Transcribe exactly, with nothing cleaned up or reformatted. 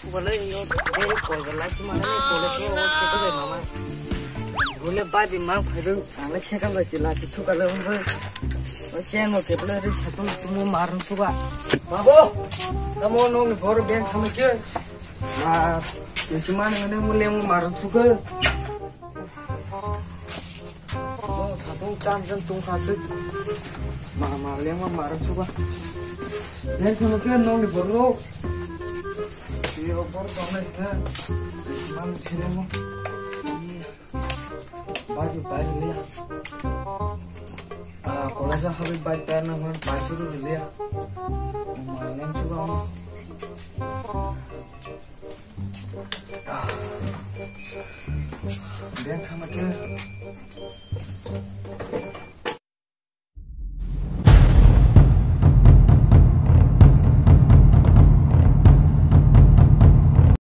Suka le yo, eh, kol ga lai sima le, kol le so, o se ko le mama. Bole bai bi mang phai do, ang le se ka lai si lai si suka le bo. O chen mo ke bole ri sa tu tu mo mar suka. Babo, tamo no ni bor ben thame ke. Ma, yo si man ne mo le mo mar suka. Nong satung tam jang tung khasik. Ma, ma, lengma marang suba. Leng thangma khe nongni borok. Iyo, borok tongnai khe. Man thilemo. Baju bai liya. Ah, kolasa habik bai pai na man bai suru liya. Ma, leng suba. Beng thangma khe.